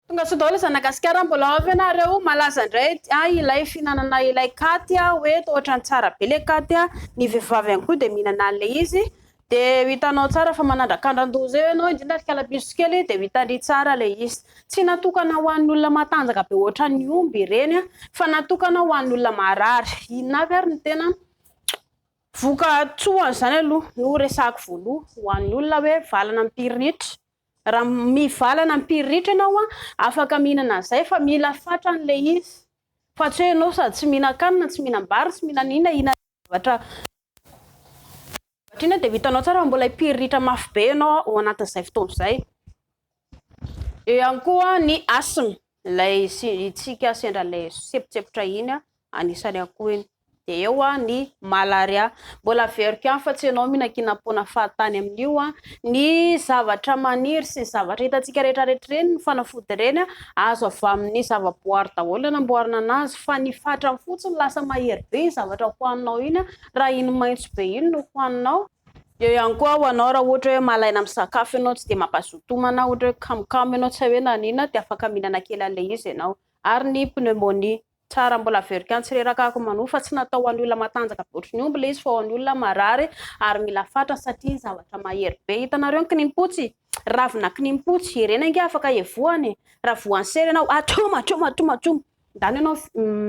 Tonga soa daholo zanak'i Gasikara, mbola ao ve nareo? Malaza indray ilay fihinanana ilay katy hoe toa ohatran'ny tsara be ilay katy, ny vehivavy ihany koa dia mihinana an'ilay izy, dia ho hitanao tsara fa manandrakandran-doza eo ianao, indrindra ry kalapiso kely dia ho hitan-dry tsara ilay izy. Tsy natokana ho an'ny olona matanjaka be ohatran'ny omby ireny fa natokana ho an'ny olona marary. Inona avy ary no tena voka-tsoan'izany aloha no resahako voaloha ho an'ny olona hoe valana mipiriritra. Raha mivalana mipiriritra ianao an, afaka mihinana an'izay fa mila fatrany ilay izy. Fa tsy hoe ianao sady tsy mihinan-kanina, tsy mihinam-bary, tsy mihinana inona, hihinana zavatra zavatra inona dia ho hitanao tsara fa mbola hipiriritra mafy be ianao ao anatin'izay fotoana izay. Eo ihany koa ny asthme, ilay isika sendra ilay sepotsepotra iny an, anisany ihany koa iny. Dia eo ny malaria. Mbola averiko ihany fa tsy ianao mihinankinam-poana fahatany amin'io. Ny zavatra maniry sy ny zavatra hitantsika rehetra rehetra ireny, ny fanafody ireny, azo avy amin'ny zavaboary daholo no anamboarana anazy fa ny fatrany fotsiny lasa mahery be iny zavatra hohaninao iny raha iny maitso be iny no hohaninao. Eo ihany koa ho anao raha ohatra hoe malaina misakafo ianao, tsy dia mampazoto homana, ohatra hoe kamokamo ianao tsy hay hoe naninona dia afaka mihinana kely an'ilay izy ianao. Ary ny pneumonie. Tsara mbola averiko ihany tsy reraka ako manoa fa tsy natao ho an'ny olona matanjaka be ohatry ny omby ilay izy fa ho an'ny olona marary ary mila fatra satria zavatra mahery be. Hitanareo ny kinimpotsy? Ravina kinimpotsy, ireny ange afaka evohana e! Raha voan'ny sery ianao, atroma atroma atroma atroma! Ndana ianao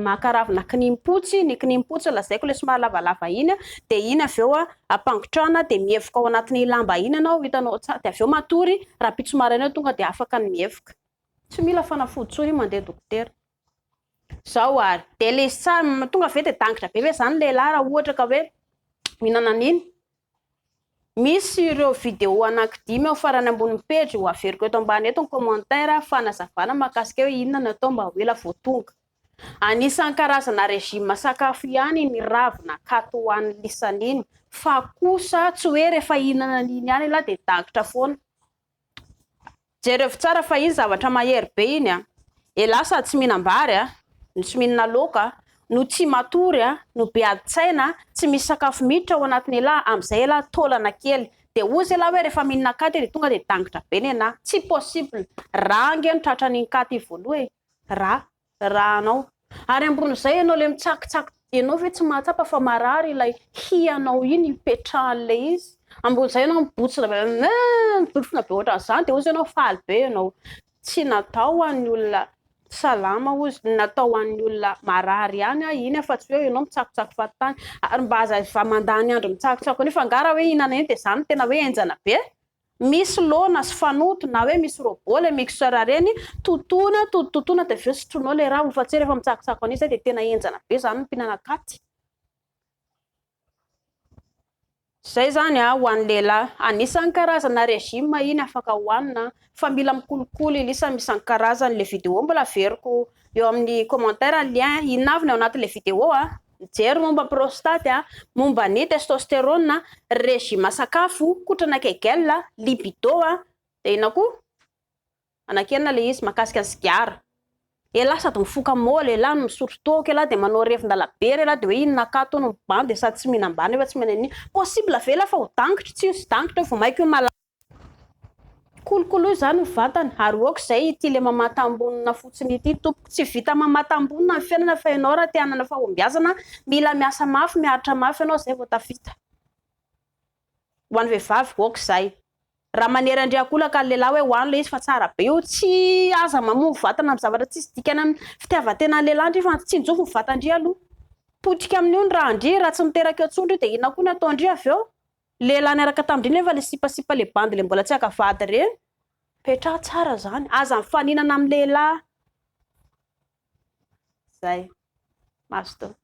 maka ravina kinimpotsy, ny kinimpotsy lazaiko ilay somary lavalava iny, dia iny avy eo ampangotrahana dia mievoka ao anatin'iny lamba iny ianao, hitanao tsara, dia avy eo matory, rahampitso maraina eo tonga dia afaka ny mievoka. Tsy mila fanafody intsony mandeha dokotera. Zao ary, dia le izy tsara, tonga ve dia dangitra be ve zany lehilahy raha ohatra ka hoe mihinana an'iny? Misy ireo vidéo anankidimy ao farany ambonin'ny pejy, ho averiko eto ambany eto ny commentaire fanazavana mahakasika hoe inona no atao mba ho ela vao tonga. Anisan'ny karazana régime sakafo ihany iny ravina akato ho an'ny lisany iny, fa kosa tsy hoe rehefa hihinana an'iny ihany ialahy dia dangitra foana. Jerevo tsara fa iny zavatra mahery be iny a! Elah sady tsy mihinam-bary a, no tsy mihinana laoka a, no tsy matory a, no be adin-tsaina a, tsy misy sakafo miditra ao anatin'elah, amin'izay elah taolana kely. Dia hozy elah hoe rehefa mihinana katy dia tonga dia dangitra be nenah. Tsy possible. Rà ange no tratran'iny katy iny voaloha e. Rà. Rà anao. Ary ambonin'izay ianao ilay mitsakitsaky, ianao ve tsy mahatsapa fa marary ilay hianao iny ipetrahan'ilay izy? Ambonin'izay ianao mibotsina be, mibotsina be ohatran'izany dia hozy ianao faly be ianao. Tsy natao ho an'ny olona salama hozy, natao ho an'ny olona marary ihany iny fa tsy hoe ianao mitsakotsako fahatany. Ary mba aza mandany andro mitsakotsako an'io fa angaha raha hoe hihinana iny dia izany no tena hoe henjana be? Misy laona sy fanoto na hoe misy robot le mixeur reny, totoina, totototoina dia avy eo sotroinao le raha fa tsy hoe rehefa mitsakotsako an'io zay dia tena henjana be zany ny mpihinana katy. Zay zany a, ho an'ny lehilahy. Anisan'ny karazana régime iny afaka hohanina fa mila mikolokolo ilisa misy isan-karazany le vidéo mbola averiko eo amin'ny commentaire ny lien, inona avy ny ao anatin'le vidéo a. Mijery momba prostate, momba ny testosterone, régime sakafo, kotrana kegel, libido, dia inona koa? Anaky enina ilay izy mahakasika ny sigara. Elah sady mifoka môla elah no misotro toaka elah dia manao revin-dalabe elah dia hoe inona akato hono ny bandy sady tsy mihinam-bary nefa tsy mihinana an'iny. Possible ve elah fa ho dangitra? Tsy ho dangitra io vao maika io malaza. Kolokoloy izany ny vatana ary ok izay ity le mamatam-bonona fotsiny ity tompoko. Tsy vita mamatam-bonona ny fiainana fa ianao raha te hanana fahombiazana mila miasa mafy, miaritra mafy ianao izay vao tafita. Ho an'ny vehivavy ok izay. Raha manery andriakolaka ny lehilahy hoe hoano ilay izy fa tsara be io, tsy aza mamono vatana amin'ny zavatra tsisy dikany amin'ny fitiavan-tenan'ny lehilahy ndry fa tsinjovy ny vatan-dry aloha. Potika amin'io ny rahan-dry, raha tsy miteraka eo intsony ndry dia inona koa ny ataon-dry avy eo? Lehilahy niaraka tamin-dry nefa le sipasipa le bandy le mbola tsy haka vady ireny. Petraho tsara zany. Aza mifaninana amin'ny lehilahy. Zay. Mazotoa.